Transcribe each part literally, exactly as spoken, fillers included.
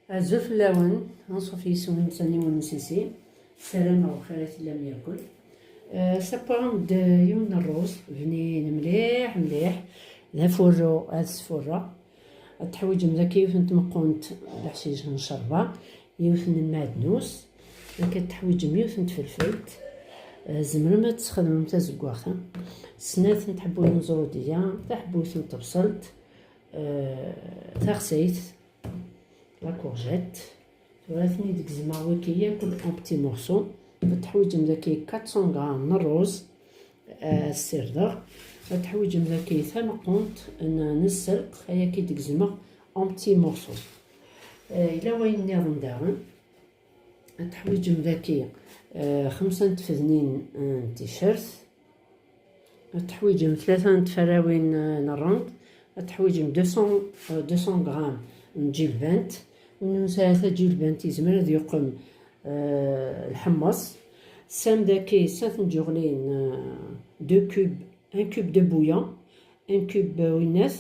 Azul fell-awen, anṣuf yis-wen sani wen sisi. Ssarameɣ bxir i tellam yakul. Sapwam-d yiwen n rruz bnin mliḥ mliḥ, d afurru ad sfurreɣ. Ad teḥwiǧem daki yiwet n tmeqqunt leḥcic n ccerba, yiwet n lmeɛdnus, ad teḥwiǧem yiwet n tfelfelt. Tzemrem ad tesxedmem tazeggaɣt-a. Snat n tḥebbuyin n ẓrudiya, taḥebbuyt n tebṣelt, taxsayt, la courgette. Tura ad ten-id-gezmeɣ wiki yakk en petits morceaux. Ad teḥwiǧem daki quatre cents grammes n rruz, ad ssirdeɣ. Ad teḥwiǧem daki tameqqunt n, n sselq, ayagi d-gezmeɣ en petits morceaux. Yella wayen nniḍen daɣen. Ad teḥwiǧem daki xemsa n tfednin n ticcert. Ad teḥwiǧem tlata n tferrawin n rrend. Ad teḥwiǧem deux cents, deux cents grammes n tǧilbant. Win ur nesɛi ara taǧilbant yezmer ad yuqem lḥemmeṣ. Tesɛam daki snat n tǧuɣlin, deux cubes, un cube de bouillon, un cube winnat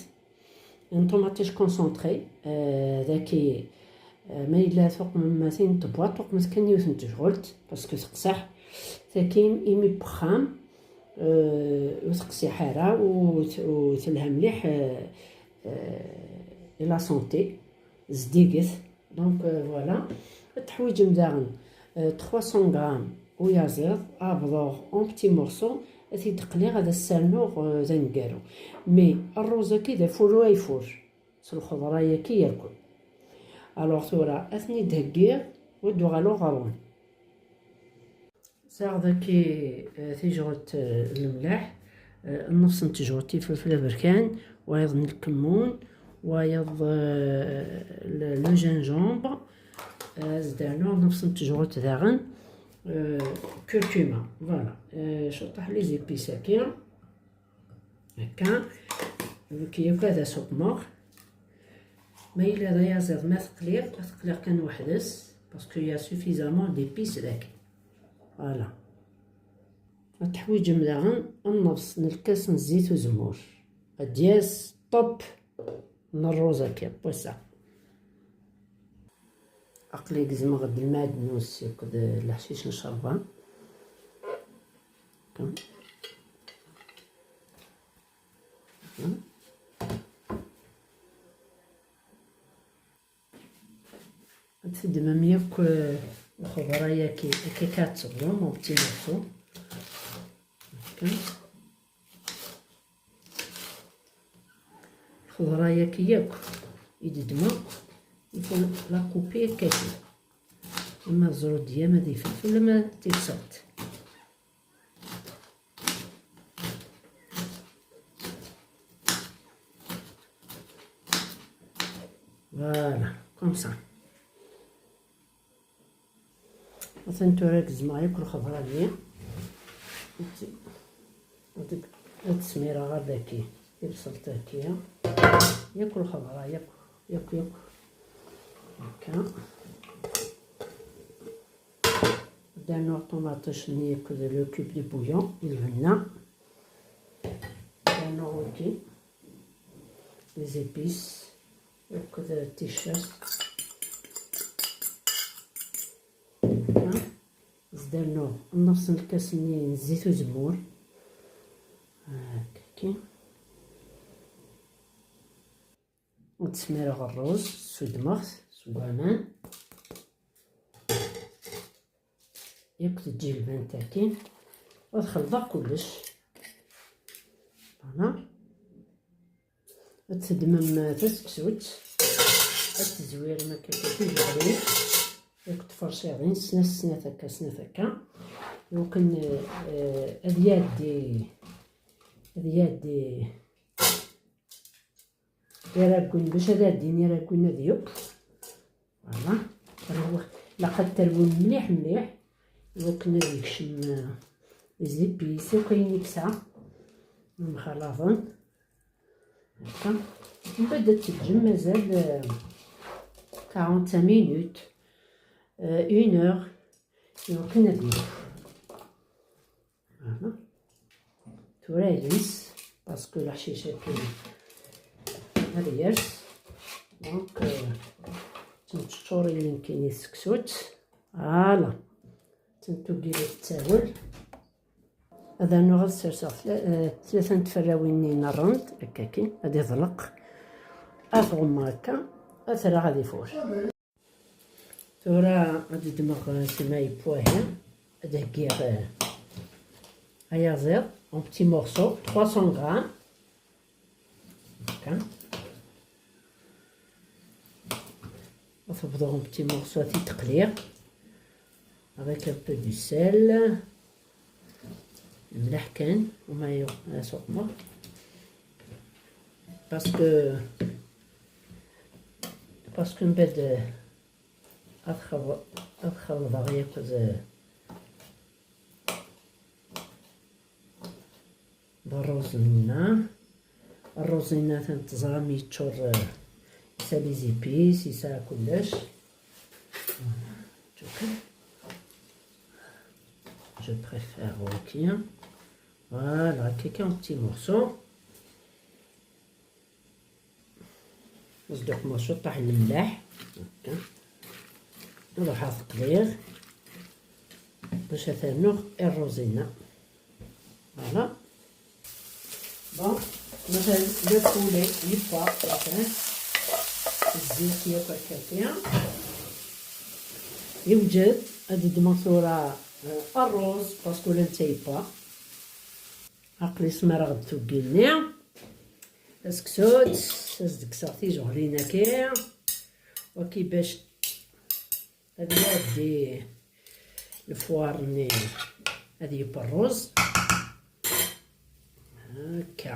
n ṭumaṭic concentré. Daki ma yella tuqmem tin n tebwaṭ, tuqmet kan yiwet n tejɣult, parce que teqseḥ. Tagi imi n wexxam, ur teqsiḥ ara, u telha mliḥ i la santé, zeddiget. Donc voilà. Ad teḥwiǧem daɣen trois cents grammes uyaziḍ, ad bḍuɣ en petits morceaux, ad t-id-qliɣ ad as-rnuɣ d aneggaru. Mais rruz-agi d afurru ayfur s lxeḍra-yagi yakk. Alors tura ad ten-id-heggiɣ, u ad d-uɣaleɣ ɣer-wen. Sɛiɣ daki tijɣelt n lemleḥ, nnefs n tejɣelt ifelfel aberkan, wayeḍ n lkemmun, wayeḍ le gingembre, ad s-d-rnuɣ nnefs n tejɣelt daɣen, curcuma. Voilà. Cuṭṭaḥ les épices-agi. Akka. Nekk yakk ad asuqmeɣ. Ma yella d ayaziḍ ma teqliɣ, ad teqliɣ kan weḥd-s, parce que y a suffisamment d'épices daki. Voilà. Ad teḥwiǧem daɣen nnefs n lkas n zzit uzemmur. Ad d-yas top n rruz-agi n wass-a. Aql-i gezmeɣ-d lmeɛdnus akked leḥcic n ccerba. Ad teddmem yakk lxeḍra-yagi, akka ad teɣlum en petits morceaux. Akka. Lxeḍra-yagi yakk i d-ddmeɣ, il faut la couper akka kan. Ama d ẓrudiya, ama d ifelfel, ama d tibṣelt. Voilà, comme ça. Atan tura gezmeɣ yakk lxeḍra-nni. Ad, ad, ad smireɣ ɣer daki. Tibṣelt-agi. Yakk lxeḍra, yakk, yakk, yakk. Akka. Ad rnuɣ ṭumaṭic-nni akked le cube de bouillon i lbenna. Ad rnuɣ wagi, les épices, akked ticcert. Ad s-d-rnuɣ nnefs n lkas-nni n zzit uzemmur. Akka. Ad d-smireɣ rruz, sudmeɣ-t seg waman. Yakk teǧǧilbant-agi. Ad xelḍeɣ kullec. Voilà. Ad teddmem taseksut, ad tezwirem akka tijeɣlin, yakk tferciḍin, snat snat akka, snat akka. Iwakken, eh, ad yɛeddi, ad yɛeddi iraggun, bac ad ɛeddin iraggun ad yeww. Voilà. Terwa-, ilaq ad terwim mliḥ mliḥ, iwakken ad yekcem, eh, les épices, akk ayen i yesɛa, mxalaḍen. Akka. Mbeɛd ad teǧǧem mazal, eh, quarante-cinq minutes, eh, une heure, iwakken ad yeww. Voilà. Tura yens, parce que leḥcic-agi ad yers. Donc, euh, Tteččurin nekkini seksut. Voilà. Ttentugil tettawel. Ad rnuɣ ad serseɣ tla- eh, tlata n tferrawin-nni n rrend, akka kan, ad iḍleq. Ad ɣummeɣ akka, ad t-rreɣ ad ifur. Tura ad ddmeɣ, eh, sima yepwahi, ad heggiɣ, eh, ayaziḍ, en petits morceaux, trois cents grammes. Akka. Ad tebḍeɣ en petits morceaux, ad t-id-qliɣ. Avec un peu du sel. Mliḥ kan, uma yuɣ asuqmeɣ. Parce que, parce que mbeɛd, eh, ad xeḍ-, ad xelḍeɣ yakk d, d rruẓ-nni. Rruẓ-nni atan teẓram yeččur, eh, yesɛa les épices, yesɛa kullec. Voilà, je préfère waki. Voilà, kika en petits morceaux. Ad d-uqmeɣ cwiṭaḥ n lemlaḥ. Akka. Ad ruḥeɣ teqliɣ. Bac ad ternuɣ i rruẓ-nni. Voilà. Bon, مثلا le poulet يبقى مثلا الزيت ياكل كثير. يوجد. Ad ddmeɣ tura, eh, rruẓ parce que la netta yebɣa. Aql-i smareɣ-d tuggi-nni. Taseksut, ad s-d-kkseɣ tijeɣlin-agi. Waki bac ad iɛeddi lefwar-nni ad yeww rruẓ. Akka.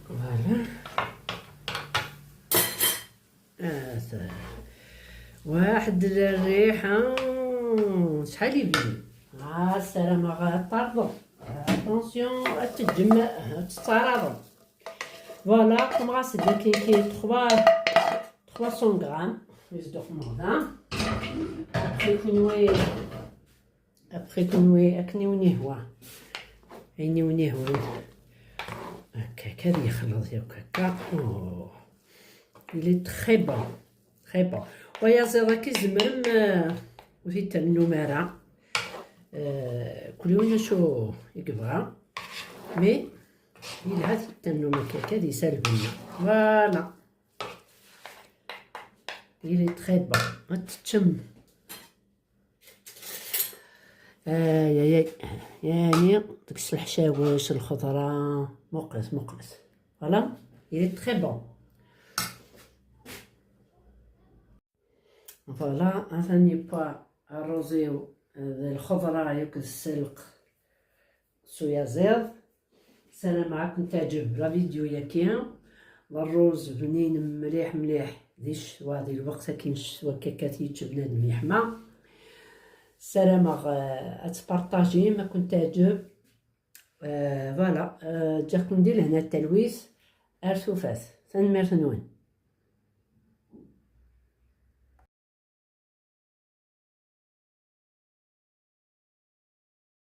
Voilà. Ata. واحد الريحة. شحال يبين؟ ها، السلامة غا تطردم. Attention، تتجمع، تتعرضم. Voilà، comme غا سيدي كاين كاين trois، trois cents grammes. يزدو في المغدا. Après كنوي، après كنوي، أكني ونهوى. عيني ونهوى. هكاك، هذه يخلط ياك هكا. أوه. Il est très bon. Très bon. ويا زيضا كي زمرم، آه، وفي تنو مارا. آه، كل يوم شو يقبغا. Mais، il هاد التنو ما كيكا دي سالبنا. Voilà. Il est très bon. ما تتشم. آي، آي، آي. يعني، داك الشيء الحشاوش، الخضرة، مقلس، مقلس. Voilà. Il est très bon. Voilà، ثاني با الروزيو، آه، الخضرة ياك السلق، سويا زيض. سلام معاكم، تعجب la vidéo ياكي. الروز بنين مليح مليح، دي الشتوى، دي الوقت كاين الشتوى كاكا تيجي بنادم يحمى. سلام، آه، اتبارطاجي ما كنت تعجب. آه، voilà، آه، جاكم ندير لهنا التلويث. ارسوفات، تنميرت نون.